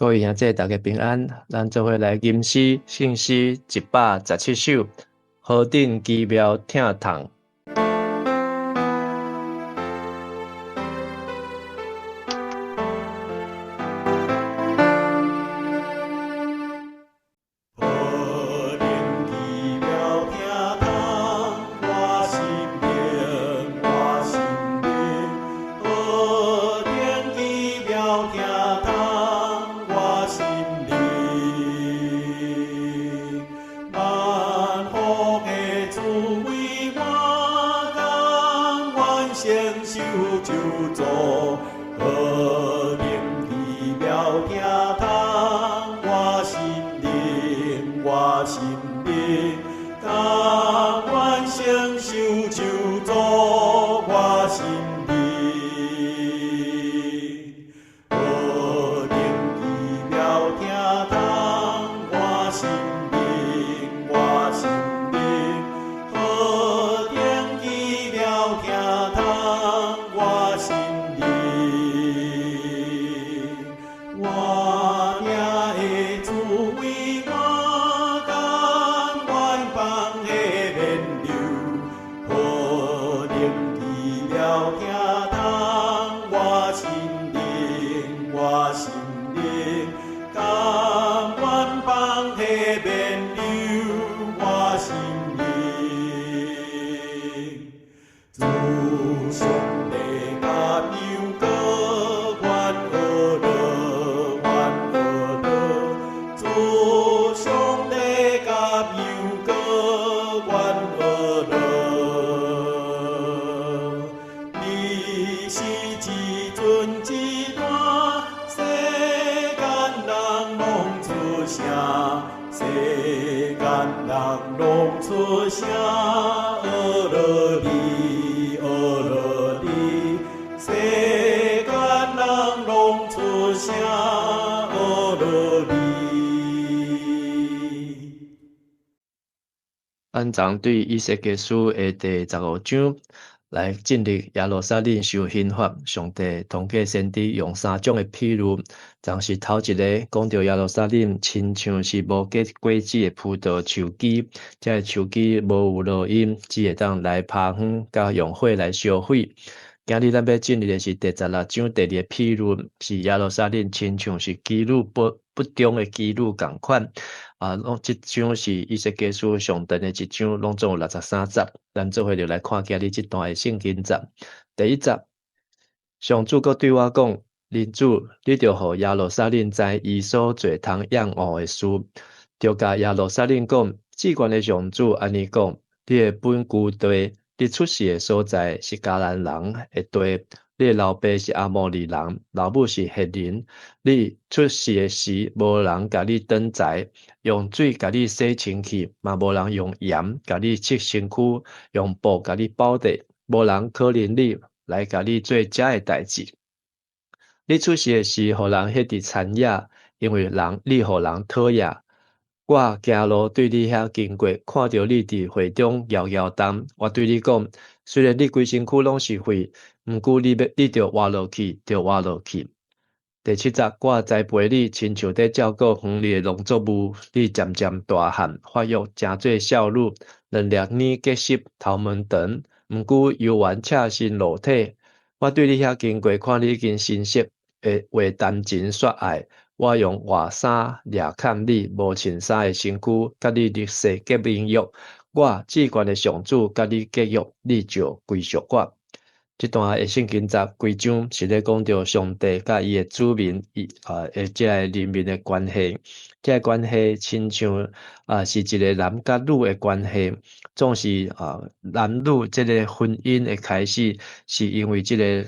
位兄弟，大家平安。咱做伙來吟詩，聖詩117首，何等奇妙疼痛。咱昨對以西結書的第15章來進入耶路撒冷受刑罰，上帝通過先知用三種的譬喻，昨是頭一個講著耶路撒冷親像是無結果子的葡萄樹枝，這个樹枝無有落蔭，只會當來拍風，佮用火來燒毀。今日咱欲進入的是第16章第二个譬喻，是耶路撒冷親像是妓女不忠的妓女仝款。啊，攏這章是以西結書上長的一章，攏總有63節。咱做伙就來看今日這段的聖經節。第一節，上主閣對我講：人子，你著予耶路撒冷知伊所做通厭惡的事，著共耶路撒冷講：至懸的上主按呢講，你的本居地，你出世的所在是迦南人的地，你的老爸是阿摩利人，老母是赫人。你出世的時，無人共你轉載，用水共你洗身軀，嘛無人用鹽共你拭身軀，用布共你包著，無人可憐你來共你做這个代誌。你出世的時，予人歇佇田野，因為人你予人討厭。我行路對你遐經過，看著你佇血中搖搖動，我對你講：雖然你規身軀攏是血，毋過你欲你著活落去，著活落去。第七節，我栽培你，親像佇照顧園裡的農作物，你漸漸大漢，發育成做少女，兩粒耳結實，頭毛長，毋過猶原赤身露體。我對你遐經過，看你已經生澀，會談情說愛。我用外衫掠崁你，無穿衫的身軀，佮你立誓結盟約。我至懸的上主佮你結約，你就歸屬我。這段的聖經節規章是咧講著上帝佮伊的子民，伊的這個人民的關係。這个關係親像是一個男佮女的關係，總是男女這个婚姻的開始，是因為這个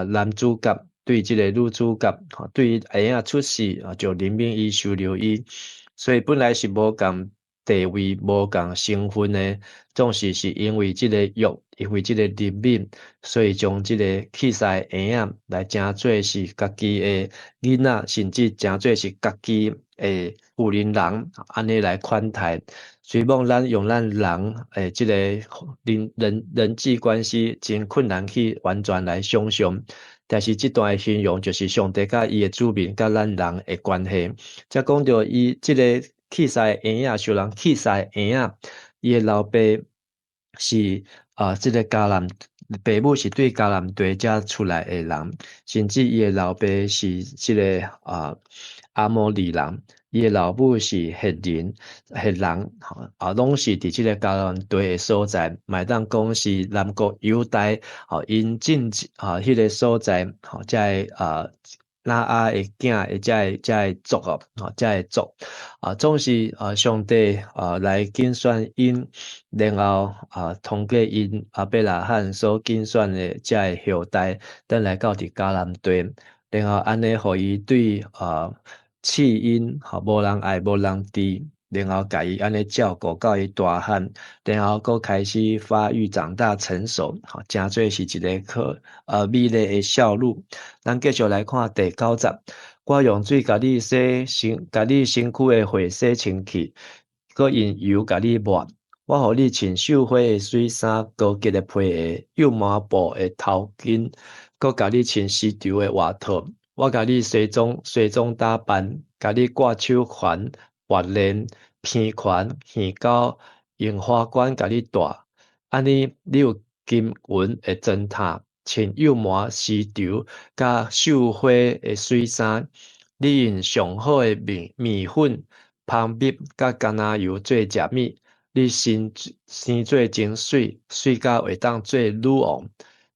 男主角對這個女主角，對嬰仔出世就任命伊收留伊，所以本來是無仝地位、無仝身份的，總是是因為這個約，因為這個任命，所以將這個棄死的嬰仔來成做是家己的囡仔，甚至成做是家己的婦人人，按呢來款待。雖罔咱用咱人的這個人際關係真困難去完全來想像。但是這段的形容就是上帝佮伊的子民佮咱人的關係。才講著伊這個棄殺的嬰仔，受人棄殺的嬰仔，伊的老爸是啊，這個迦南爸母是對迦南地遮出來的人，甚至伊的老爸是這個啊阿摩利人，伊的老母是赫人，赫人啊，攏是佇這個迦南地的所在，嘛會當講是南國猶大，吼，𪜶進啊彼個所在，吼，才會啊拿亞的囝的這個族哦，吼，這個族啊，總是啊，上帝啊來揀選𪜶，然後啊通過𪜶亞伯拉罕所揀選的這個後代，轉來到佇迦南地，然後按呢，予伊對啊棄嬰，吼，無人愛，無人佇，然後共伊按呢照顧到伊大漢，然後閣開始發育長大成熟，吼，成做是一个可美麗的少女。咱繼續來看第九節，我用水共你洗身，共你身軀的血洗清去，閣用油共你抹。我予你穿繡花的水衫，高級的皮鞋，幼毛布的頭巾，閣共你穿絲綢的外套。我共你梳妝打扮，共你掛手環、縛鏈、鼻環、耳鈎，用花冠共你戴。按呢，你有金銀的磚塔，穿幼毛絲綢，佮繡花的水衫。你用上好的麵粉、蜂蜜佮橄欖油做食物。你生做真媠，媠甲會當做女王。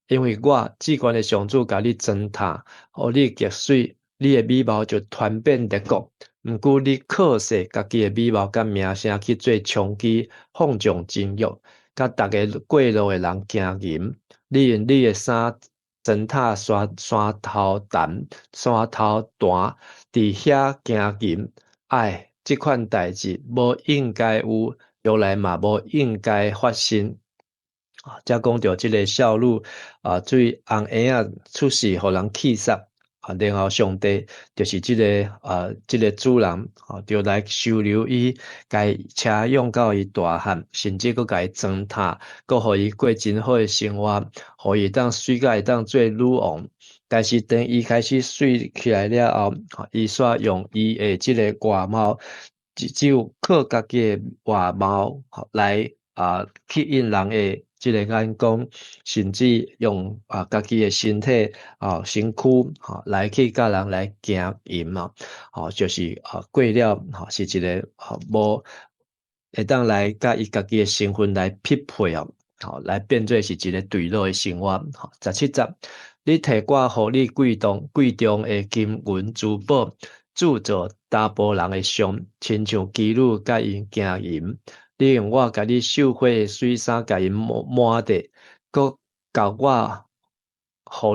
因為我至懸的上主共你裝塔，予你極媠，你的美貌就傳遍列國。毋過你靠勢家己的美貌佮名聲去做娼妓，放縱情慾，佮逐个過路的人行淫。你用你的衫磚塔山山頭壇山頭壇，佇遐行淫。唉，這款代誌無應該有，由來嘛無應該發生。啊，才講著這个少女啊，對紅嬰仔出世，予人棄殺，啊，然後上帝就是這个啊，這个主人，啊，就來收留伊，共伊車養到伊大漢，甚至閣共伊裝塔，閣予伊過真好的生活，予伊會當媠甲會當做女王。但是當伊開始媠起來了後，伊煞用伊的這个外貌，只有靠家己的外貌來啊吸引人的這个眼光，甚至用啊家己的身體啊身軀吼來去佮人來行淫啊，吼就是啊過了吼是一个吼無會當來佮伊家己的身份來匹配哦，吼來變做是一个墜落的生活。吼，17節，你提我予你貴重貴重的金銀珠寶，鑄造查埔人的像，親像妓女佮𪜶行淫。你用我共你繡花的水衫共𪜶抹著，閣共我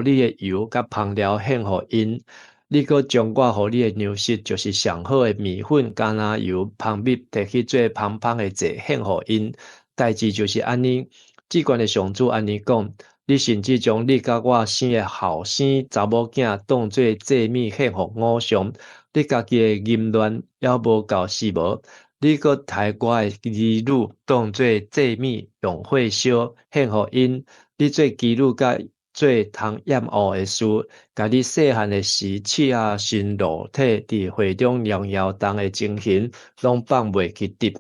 予你的油佮香料獻予𪜶。你閣將我予你的糧食，就是上好的麵粉、橄欖油、蜂蜜，提去做芳芳的祭獻予𪜶。代誌就是按呢，至懸的上主按呢講，你甚至將你佮我生的後生查某囝當做祭物獻予偶像，你家己的淫亂猶無夠是無？你閣刣我的兒女當做祭物，用火燒獻予𪜶。你做妓女佮做通厭惡的事，共你細漢的時赤下身露體佇會中搖搖動的情形，攏放袂記得。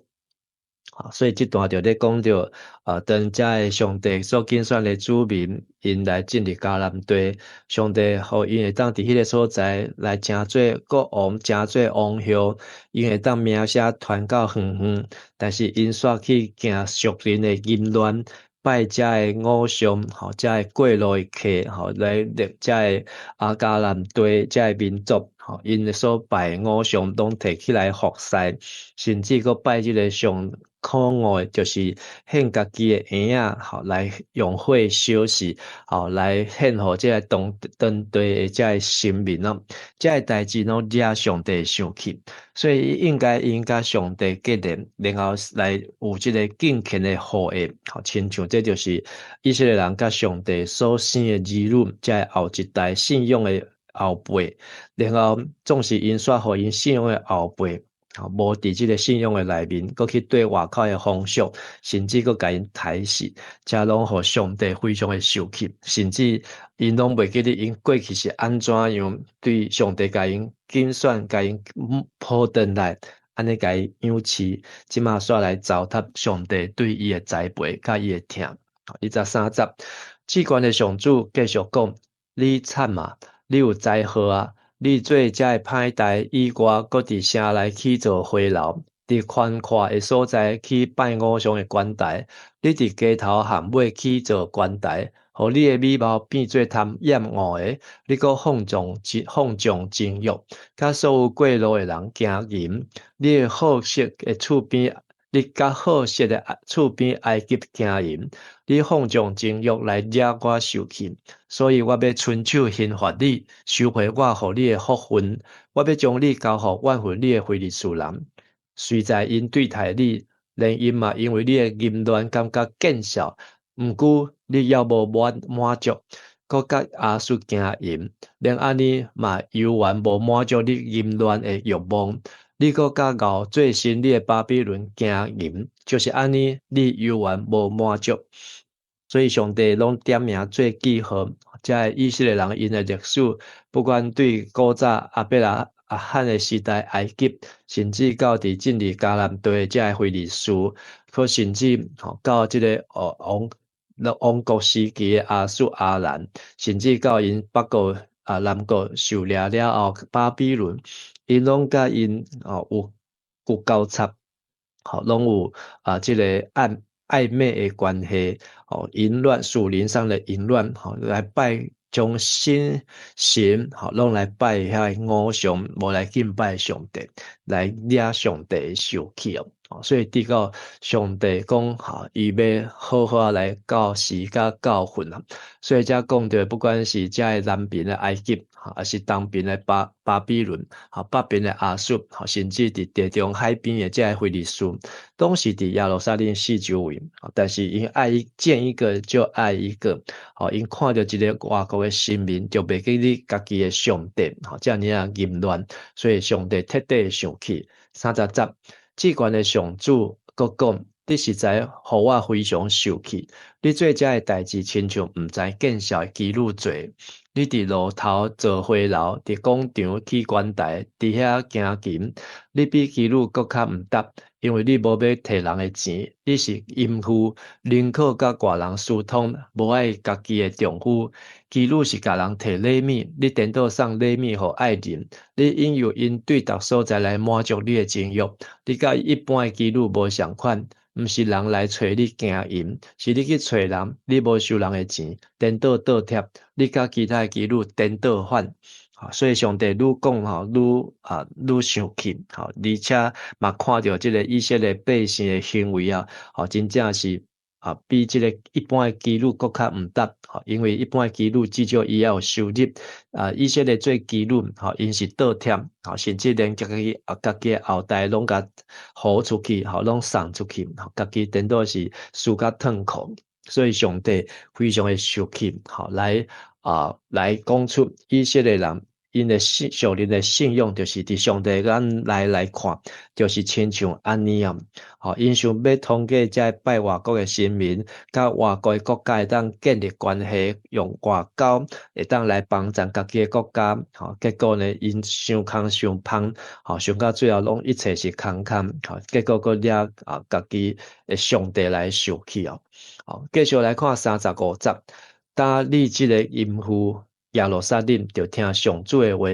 所以這段就咧講著，啊，當遮个上帝所揀選的子民，𪜶來進入迦南地，上帝予𪜶會當佇彼个所在來成做國王，成做王后，𪜶會當名聲傳到遠遠，但是𪜶煞去行屬靈的淫亂，拜遮个偶像，吼，遮个過路的客，吼，來立遮个啊迦南地遮个民族，吼，𪜶所拜的偶像攏提起來服侍，甚至閣拜這个上可惡的，就是獻家己的嬰仔，吼，來用火燒死，吼，來獻予這个當地的這个神明哦，這个代誌攏惹上帝生氣，所以應該應佮上帝結連，然後來有這个敬虔的後裔，吼，親像這就是以色列人佮上帝所生的兒女，這个後一代信仰的後輩，然後總是𪜶煞予𪜶信仰的後輩。無佇這个信仰的內面，閣去綴外口的風俗，甚至閣共𪜶刣死，這攏予上帝非常的受氣，甚至𪜶攏袂記得𪜶過去是按怎樣對上帝共𪜶揀選，共𪜶抱轉來，按呢共伊養飼，這馬煞來糟蹋上帝對伊的栽培佮伊的疼。23節，至懸的上主繼續講：你慘啊！你有災禍啊！你做這个歹代以外，閣佇城內起造火爐，佇寬闊的所在起拜偶像的神壇。你佇街頭巷尾起造神壇，予你的美貌變做通厭惡的。你閣放縱情慾，佮所有過路的人行淫。你的好色的厝邊，你佮好色的厝邊埃及行淫。你放縱情慾來惹我受氣，所以我欲伸手刑罰你，收回我予你的福分。我欲將你交予怨恨你的非利士人，隨在𪜶對待你，連𪜶嘛因為你的淫亂感覺見笑。毋過你猶無滿足，閣佮亞述行淫，連按呢嘛猶原無滿足你淫亂的慾望。你閣佮𠢕做新你的巴比倫行淫，就是按呢，你猶原無滿足。所以上帝攏點名做記號，這个以色列人𪜶的歷史，不管對古早亞伯拉罕的時代埃及，甚至到佇進入迦南地的這个非利士，閣甚至吼到這个王國時期的亞述亞蘭，甚至到𪜶北國啊南國受掠了後巴比倫，𪜶攏佮𪜶吼有交叉，吼攏有啊這个曖昧的關係，吼淫亂屬靈上的淫亂，吼來拜將新神，吼攏來拜遐个偶像，無來敬拜上帝，來惹上帝的受氣哦。所以直到上帝講，吼，伊欲好好來教示佮教訓啊。所以遮講著，不管是遮个南邊的埃及，抑是東邊的巴比倫，吼北邊的亞述，吼甚至佇地中海邊的遮个非利士，攏是佇耶路撒冷四周圍。但是𪜶愛見一個就愛一個，吼𪜶看著一个外國的神明，就袂記得家己的上帝，吼遮爾仔淫亂，所以上帝徹底生氣。30節，至懸的上主閣講：你實在予我非常受氣，你做這个代誌，親像毋知見笑的妓女做。你佇路頭造火爐，佇廣場起神壇，佇遐行淫。你比妓女閣較毋值，因為你無欲提人的錢，你是淫婦，寧可佮外人私通，無愛家己的丈夫。妓女是共人提禮物，你顛倒送禮物予愛人。你引誘𪜶對逐所在來滿足你的情慾，你佮一般的妓女無仝款。毋是人來揣你行淫，是你去揣人，你無收人的錢，顛倒倒貼，你佮其他的妓女顛倒反。所以上帝愈講吼，愈生氣，吼，而且嘛看著這个以色列百姓的行為啊，吼，真正是啊，比這个一般的妓女閣較毋值，吼，因為一般的妓女至少伊也有收入，啊，以色列做妓女，吼，𪜶是倒貼，吼，甚至連家己的後代攏共予出去，吼，攏送出去，吼，家己顛倒是輸甲褪褲，所以上帝非常的生氣，吼，來講出以色列人𪜶的屬靈的信仰，就是佇上帝眼內來看，就是親像按呢啊，吼，𪜶想欲通過這拜外國的神明，佮外國的國家會當建立關係，用外交會當來幫助家己的國家，吼，結果呢，𪜶想空想芳，吼，想到最後攏一切是空空，吼，結果閣惹啊家己的上帝來受氣哦。好，繼續來看35節，當你這个淫婦耶路撒冷，著聽上主的話。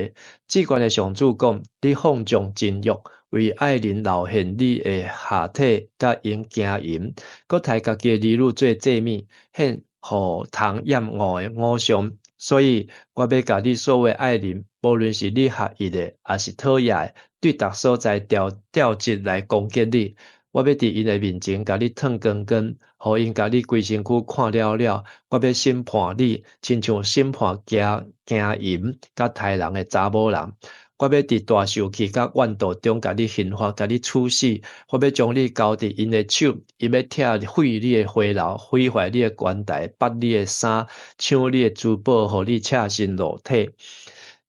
至懸的上主講：你放縱情慾，為愛人流獻你的下體，佮𪜶行淫，閣刣家己的兒女做祭物，獻予通厭惡的偶像。所以，我欲共你所有愛人，無論是你合意的，抑是討厭的，對逐所在調集來攻擊你。我欲佇𪜶的面前共你褪光光，予𪜶共你規身軀看了了。我欲審判你，親像審判行淫佮刣人的查某人。我欲佇大受氣佮怨怒中共你刑罰，共你處死。我欲將你交佇𪜶的手，𪜶欲拆毀你的火爐，毀壞你的神壇，剝你的衫，搶你的珠寶，予你赤身露體。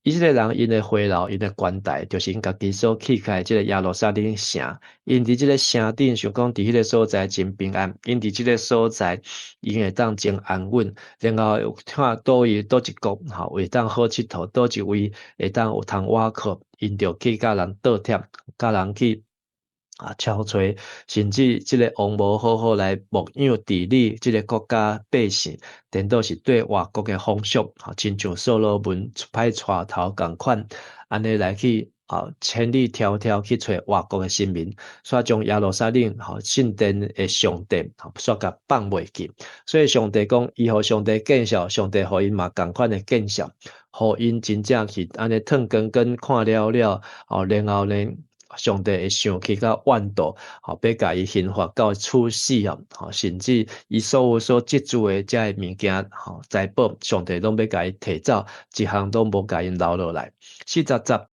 以色列人𪜶的回流，𪜶的關台，就是𪜶家己所起開這个耶路撒冷城。𪜶佇這个城頂想講佇彼个所在真平安，𪜶佇這个所在𪜶會當真安穩。然後看佗位佗一國吼會當好𨑨迌，佗一位會當有通倚靠，𪜶就去佮人倒貼，佮人去敲揣，甚至這个王無好好來牧養治理這个國家百姓，顛倒是對外國的風俗，親像所羅門歹帶頭仝款，按呢來去千里迢迢去揣外國的神明，煞將耶路撒冷聖殿的上帝，煞共放袂記。所以上帝講，伊予上帝見笑，上帝予𪜶嘛仝款的見笑，予𪜶真正是按呢褪光光看了了，然後呢，上帝會生氣佮怨妒，欲共伊刑罰到處死哦，甚至伊所有所積聚的這个物件，財寶，上帝攏欲共伊提走，一項攏無共𪜶留落來。40節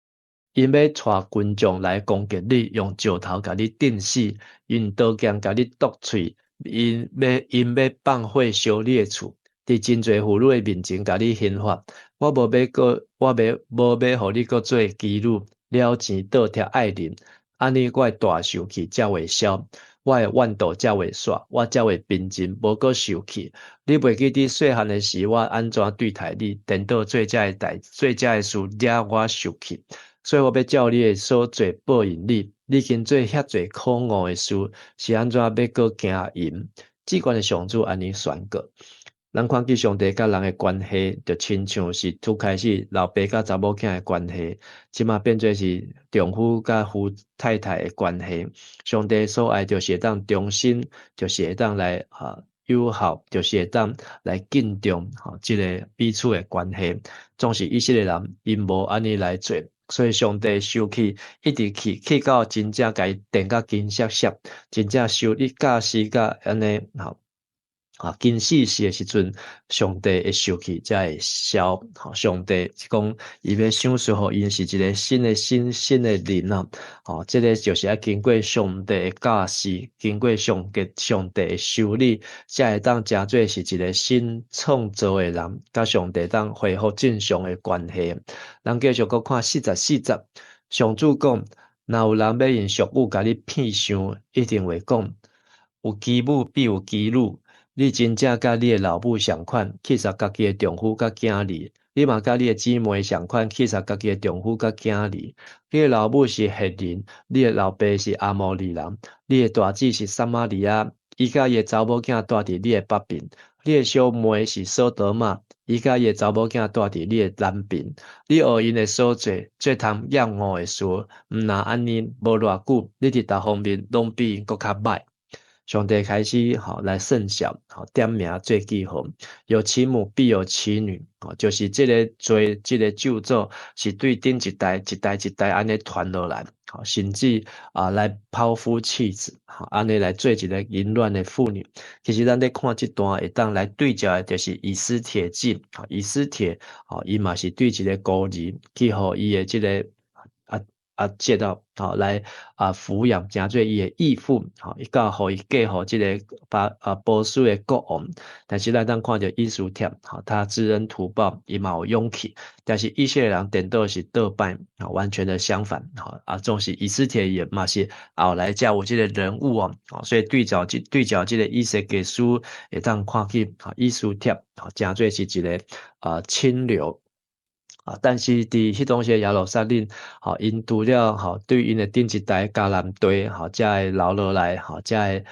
，𪜶欲帶群眾來攻擊你，用石頭共你釘死，用刀劍共你剁喙，𪜶欲放火燒你的厝，佇真濟婦女的面前共你刑罰。我無欲予你閣做妓女。了錢倒貼愛人，按呢我的大受氣才會消，我的怨妒才會煞，我才會平靜，無閣受氣。你袂記得細漢的時，我按怎對待你，顛倒做這个代，做這个事惹我受氣。所以我欲照你的所做報應你，你已經做遐濟可惡的事，是按怎欲閣行淫？至懸的上主按呢宣告。咱看見上帝佮人的關係，就親像是拄開始老爸佮查某囝的關係，這馬變做是丈夫佮夫太太的關係。上帝所愛就是會當忠心，就是會當來友好，就是會當來敬重這个彼此的關係。總是以色列人𪜶無按呢來做，所以上帝生氣，一直氣，氣到真正共伊電甲金閃閃，真正受你教死甲按呢吼。緊死死的時陣，上帝會生氣才會消。上帝是講，伊欲賞賜予𪜶是一个新的心、新的靈啊。這个就是愛經過上帝的教示，經過上帝的修理，才會當成做是一个新創造的人，佮上帝當恢復正常的關係。咱繼續閣看44節，上主講，若有人欲用俗語共你騙傷，一定會講，有其母必有其女。你真正佮你的老母仝款，去殺家己的丈夫佮囝兒；你嘛佮你的姊妹仝款，去殺家己的丈夫佮囝兒。你的老母是赫人，你的老爸是阿摩利人，你的大姊是撒瑪利亞，伊佮伊的查某囝蹛佇你的北邊。你的小妹是索多瑪，伊佮伊的查某囝蹛佇你的南邊。你學𪜶的所做，做通厭惡的事，毋但按呢，無偌久，你佇逐方面攏比𪜶閣較䆀。上帝開始來算數，點名做記號，有其母必有其女，就是這个罪，這个咒詛是對頂一代一代一代按呢傳落來，甚至來拋夫棄子，按呢來做一个淫亂的婦女。其實咱咧看這段會當來對照的，就是以斯帖記，以斯帖，伊嘛是對一个孤兒去予伊的這个借到來撫養，成做伊的義父，伊到予伊嫁予這个波斯的國王。但是咱當看著以斯帖，他知恩圖報，伊嘛有勇氣。但是以色列人顛倒是倒擺，完全的相反，總是以斯帖也嘛是後來才有這个人物哦，所以對照這个以西結書會當看見，以斯帖，成做是一个清流。但是佇彼當時耶路撒冷，𪜶除了對𪜶的頂一代迦南地，才會留落來，才會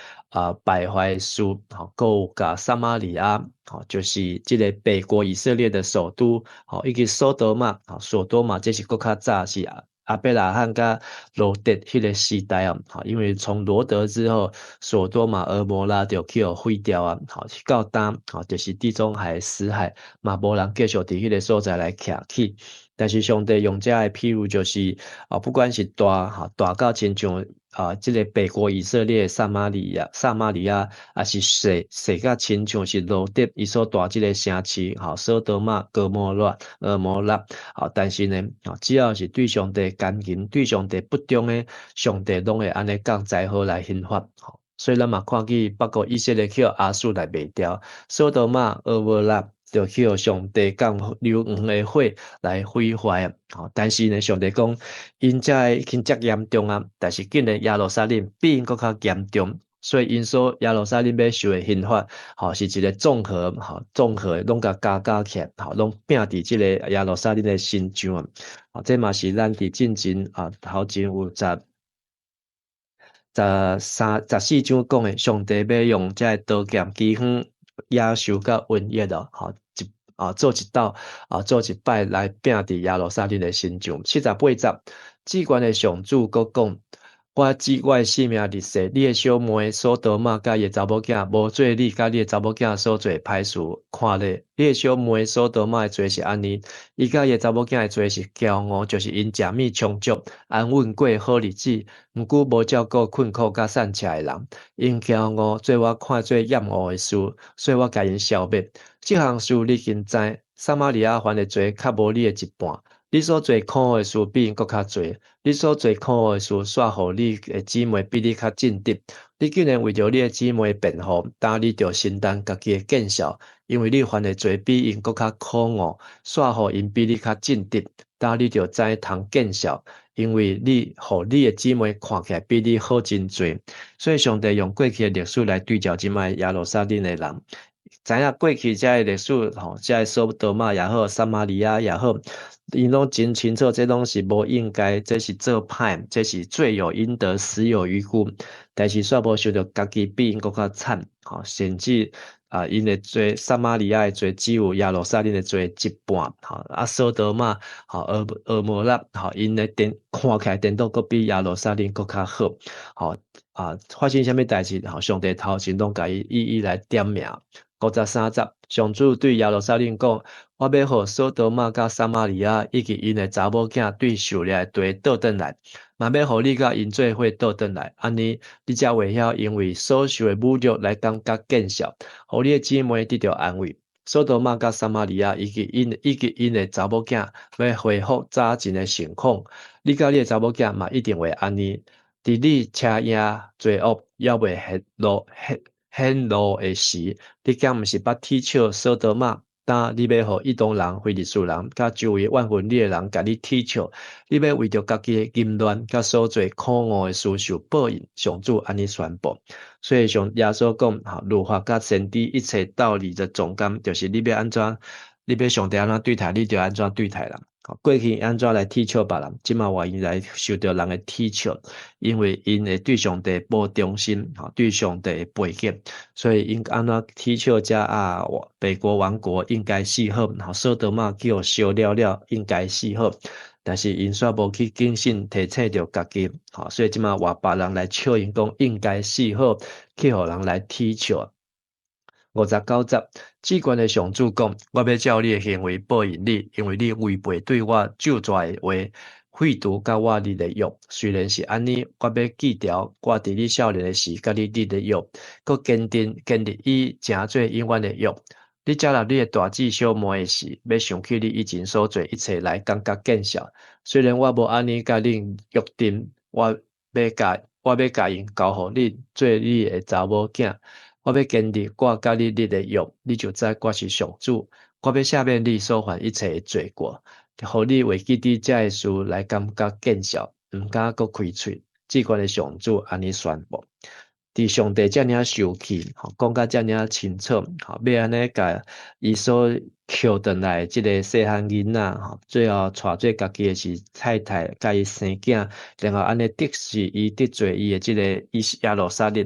敗壞事，閣有共撒瑪利亞，就是這个北國以色列的首都，以及索多瑪，索多瑪這是閣較早是亞伯拉罕佮羅得彼个時代哦，因為從羅得之後，索多瑪、蛾摩拉就去予毀掉啊，到今，就是地中海、死海，嘛無人繼續佇彼个所在來徛起。但是上帝用這个譬喻，就是不管是大大到親像這个北國以色列撒瑪利亞、撒瑪利亞，抑是細細甲親像是羅得伊所蹛這个城市，索多瑪、蛾摩拉、蛾摩拉，但是呢，只要是對上帝奸淫、對上帝不忠的，上帝攏會按呢降災禍來刑罰。所以咱嘛看見北國以色列去予亞述來賣掉，所多瑪、蛾摩拉就去予上帝降硫磺的火來毀壞。但是呢，上帝講，𪜶遮已經遮嚴重啊，但是竟然耶路撒冷比𪜶閣較嚴重。所以𪜶所耶路撒冷欲受的刑罰，是一個綜合，綜合攏共加加起來，攏摒佇這个耶路撒冷的身上啊。這嘛是咱佇進前啊，頭前有十三、14章講的，上帝欲用這个刀劍、饑荒、野獸佮瘟疫咯，一啊做一道啊做一擺來摒佇耶路撒冷的身上。78節，至懸的上主閣講：我指我的性命立誓，你的小妹所多瑪佮伊的查某囝，無做你佮你的查某囝所做的歹事。看咧，你的小妹所多瑪的罪是按呢，伊佮伊的查某囝的罪是驕傲，就是𪜶食物充足，安穩過好日子，毋過無照顧困苦佮散赤的人。𪜶驕傲，做我看做厭惡的事，所以我共𪜶消滅。這項事你已經知，撒瑪利亞犯的罪較無你的一半。你所做可惡的事比𪜶閣較濟，你所做可惡的事，煞予你的姊妹比你較正直。你竟然為著你的姊妹辯護，擔你著承擔家己的見笑，因為你犯的罪比𪜶閣較可惡，煞予𪜶比你較正直，擔你著知通見笑，因為你予你的姊妹看起來比你好真濟。所以上帝用過去的歷史來對照這擺耶路撒冷的人。知影過去這个歷史吼，這个所多瑪也好，撒瑪利亞也好，𪜶攏真清楚，這攏是無應該，這是做歹，這是罪有應得，死有餘辜。但是煞無想著家己比𪜶閣較慘，甚至啊，𪜶的罪，撒瑪利亞的罪只有耶路撒冷的罪一半，啊，所多瑪，蛾摩拉，𪜶的顛看起來顛倒閣比耶路撒冷閣較好，啊，發生啥物代誌？上帝頭前攏共伊一一來點名。53節，上主對耶路撒冷講：我欲予所多瑪佮撒瑪利亞以及𪜶的查某囝對受掠的地倒轉來，嘛欲予你佮𪜶做伙倒轉來，按呢，你才會曉因為所受的侮辱來感覺見笑，予你的姊妹得著安慰。所多瑪佮撒瑪利亞以及𪜶的查某囝欲恢復早前的盛況，你佮你的查某囝嘛一定會按呢。佇你車贏罪惡，猶未顯露的時，你敢毋是捌恥笑所多瑪？當你欲予以東人、非利士人，佮周圍怨恨你的人，共你恥笑，你欲為著家己的淫亂，佮所做可惡的事受報應。上主按呢宣布。所以像耶穌講，律法佮先知一切道理的總綱，就是你欲按怎，你欲上帝按怎對待，你就按怎對待人。過去按怎來恥笑別人，這馬換𪜶來受著人的恥笑，因為𪜶會對上帝無忠心，對上帝背逆，所以𪜶按怎恥笑遮啊，北國王國應該死好，所多瑪去予燒了了，應該死好，但是𪜶煞無去警醒提醒著家己，所以這馬換別人來笑𪜶講應該死好，去予人來恥笑。59節，至懸的上主講：我欲照你的行為報應你，因為你違背對我咒詛的話，廢除佮我立的約。雖然是按呢，我欲記牢我佇你少年的時佮你立的約，閣堅定堅立伊成做永遠的約。你接納你的大姊小妹的時，欲想起你以前所做一切來感覺見笑。雖然我無按呢佮恁約定，我欲共𪜶交予你做你的查某囝。我欲堅立我佮你立的約，你就知我是上主。我欲赦免你所犯一切的罪過，予你會記得這个事來感覺見笑，毋敢閣開喙。至懸的上主按呢宣布。佇上帝遮爾仔受氣，講甲遮爾仔清楚，欲按呢共伊所抾轉來這个細漢囡仔，最後娶做家己的是太太，佮伊生囝，然後按呢得勢伊得罪伊的這个伊耶路撒冷。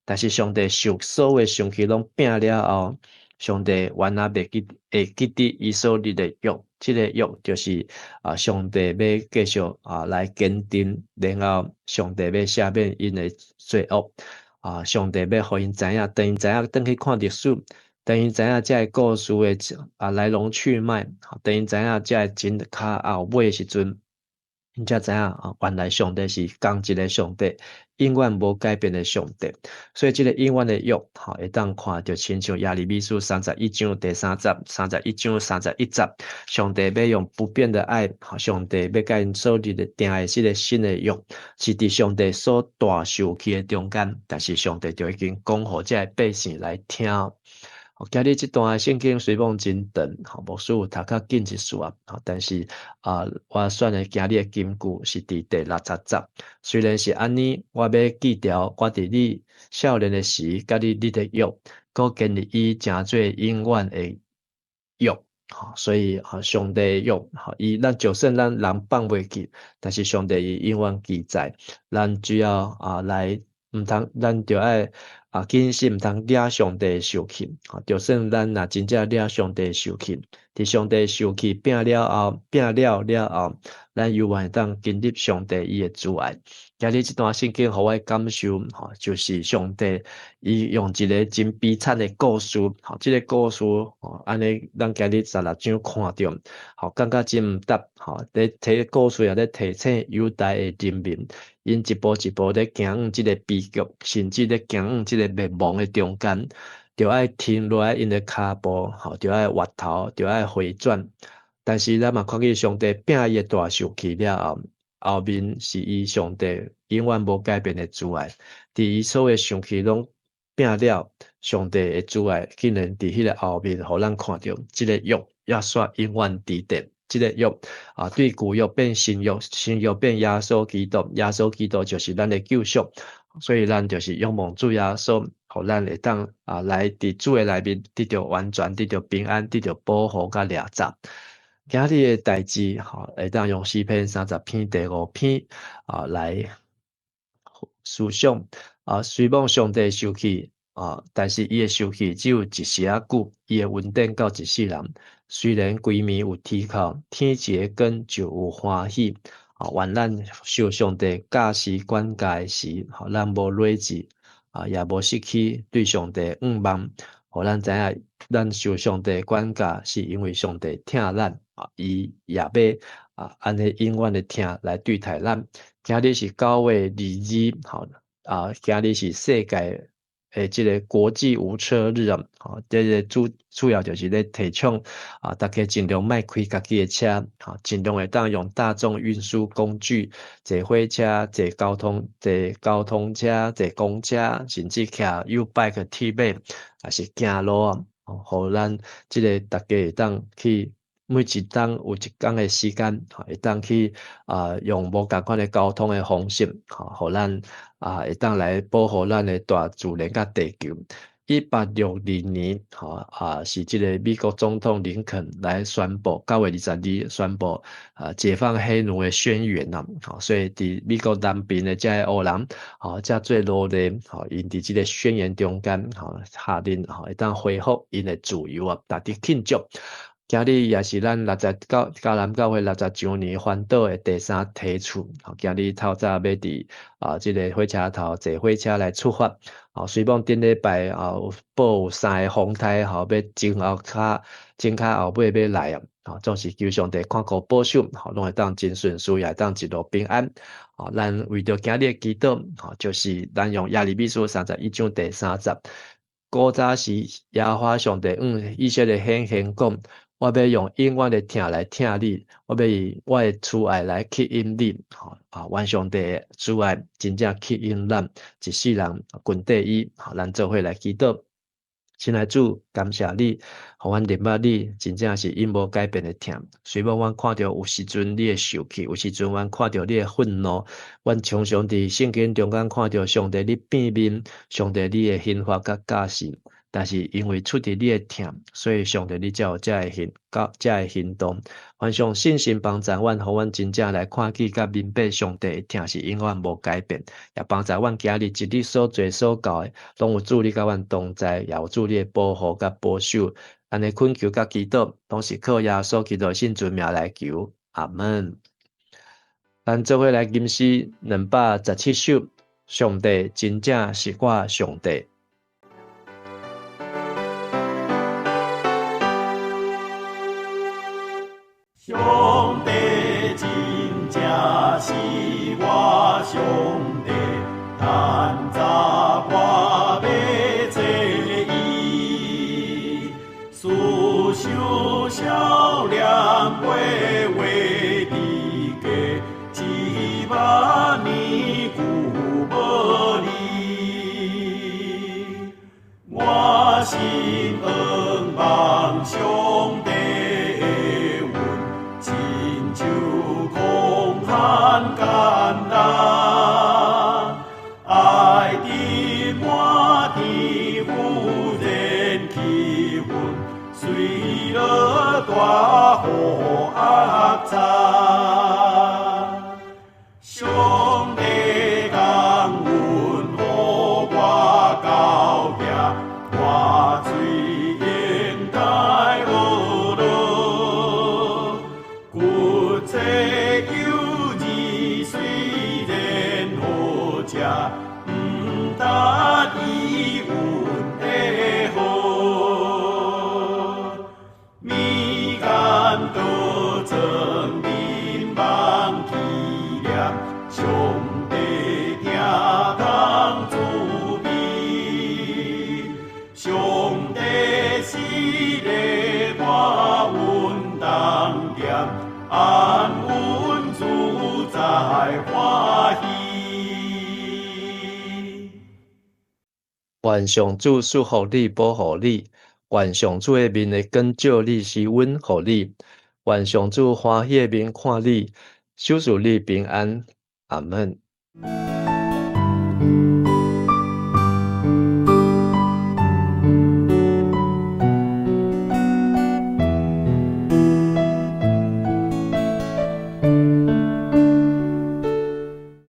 但是上帝受所有生氣攏摒了後，上帝原來袂記會記得伊所立的約，這个約就是啊，上帝欲繼續啊來堅定，然後上帝欲赦免𪜶的罪惡，啊，上帝欲予𪜶知影，當𪜶知影，轉去看歷史，當𪜶知影這个故事的啊來龍去脈，當𪜶知影這个真較後尾的時陣。𪜶才知影啊，原來上帝是仝一个上帝，永遠無改變的上帝。所以這个永遠的約，吼，會當看著親像耶利米書三十一章第三節、三十一章三十一節，上帝欲用不變的愛，上帝欲佮𪜶所立的訂的這个新的約，是佇上帝所大受氣的中間，但是上帝就已經講予這个百姓來聽。今日這段聖經雖罔真長，吼，牧師有讀較緊一絲啊，但是啊，我選的今日的金句是佇第六十節。雖然是按呢，我欲記牢我佇你少年的時，佮你立的約，閣建立伊成做永遠的約。所以上帝的約，伊咱就算咱人放袂記，但是上帝伊永遠記在。咱只要啊來，毋通，咱著愛啊謹慎，毋通惹上帝受氣。就算咱若真正惹上帝受氣，佇上帝受氣摒了後，摒了了後，咱猶原會當經歷上帝伊的慈愛。今日這段聖經予我的感受，吼，就是上帝伊用一个真悲慘的故事，吼，這个故事，吼，按呢，咱今日十六章看著，吼，感覺真毋值，吼，咧提故事也咧提醒猶大的人民，𪜶一步一步咧行往這个悲劇，甚至咧行往這个滅亡的中間，著愛停落來𪜶的跤步，吼，著愛回頭，著愛回轉。但是咱嘛看見上帝摒伊的大受氣了後，後面是伊上帝永遠無改變的慈愛，佇伊所有生氣攏摒了，上帝的慈愛竟然佇彼个後面，予咱看著這个約猶煞永遠佇咧，這个約啊，對舊約變新約，新約變耶穌基督，耶穌基督就是咱的救贖，所以咱就是仰望主耶穌，予咱會當啊來佇主的內面得著完全，得著平安，得著保護佮掠閘。今日的代誌，吼，會當用詩篇三十篇第五篇啊來思想啊。雖罔上帝受氣啊，但是伊的受氣只有一時仔久，伊的恩典到一世人。雖然規暝有啼哭，天一更就有歡喜。啊，願咱受上帝教示管教時，予咱無累志啊，也無失去對上帝仰望。予咱知影，咱受上帝管教，是因為上帝疼咱啊，伊也欲啊，按呢永遠的疼來對待咱。今日是9月22，吼啊，今日是世界的這个國際無車日啊，吼，這个主主要就是咧提倡啊，大家盡量莫開家己的車，吼，盡量會當用大眾運輸工具，坐火車、坐交通車、坐公車，甚至騎 YouBike 鐵馬，抑是行路啊，予咱這个大家會當去每一冬有一工的時間，會當去啊用無仝款的交通的方式，吼，予咱啊會當來保護咱的大自然佮地球。1862年，吼啊是這个美國總統林肯來宣布，9月22宣布啊解放黑奴的宣言啊，吼，所以佇美國南邊的這个黑人，吼，才做奴隸，吼，𪜶佇這个宣言中間，吼，下令，吼，會當恢復𪜶的自由啊，值得慶祝。今日也是咱六十九迦南教會六十周年環島的第三梯次。今日透早欲佇啊，這个火車頭坐火車來出發。啊，雖罔頂禮拜啊有報有三个風颱，吼，欲前後跤前跤後尾欲來啊。啊，總是求上帝看顧保守，吼，攏會當真順遂，也會當一路平安。啊，咱為著今日的祈禱，吼，就是咱用耶利米書三十一章第三節。古早時，耶和華上帝向以色列顯現講：我欲用永遠的疼來疼你，我欲以我的慈愛來吸引你。吼啊，願上帝的慈愛真正吸引咱一世人跟綴伊。咱做伙來祈禱。親愛主，感謝你，予阮認捌你，真正是永無改變的疼。雖罔阮看著有時陣你會受氣，有時陣阮看著你會憤怒，阮常常佇聖經中間看著上帝你變面，上帝你的刑罰佮教示。但是因為出佇你的疼，所以上帝你才有這个行，這个行動。阮用信心幫助阮，予阮真正來看見佮明白上帝的疼是永遠無改變，也幫助阮今日一日所做所教的，攏有主你佮阮同在，也有主你的保護佮保守。按呢懇求佮祈禱，攏是靠耶穌基督聖尊名來求。阿門。咱做伙來吟詩217首，上帝真正是我上帝。上帝真正食，毋值伊阮的好。物件倒装恁忘紀念，上帝聽通滋味。上帝是咧我阮當踮，安穩自在歡喜。願上主賜福你，保護你；願上主的面會光照你，施恩予你；願上主歡喜的面看你，賞賜你平安。阿門。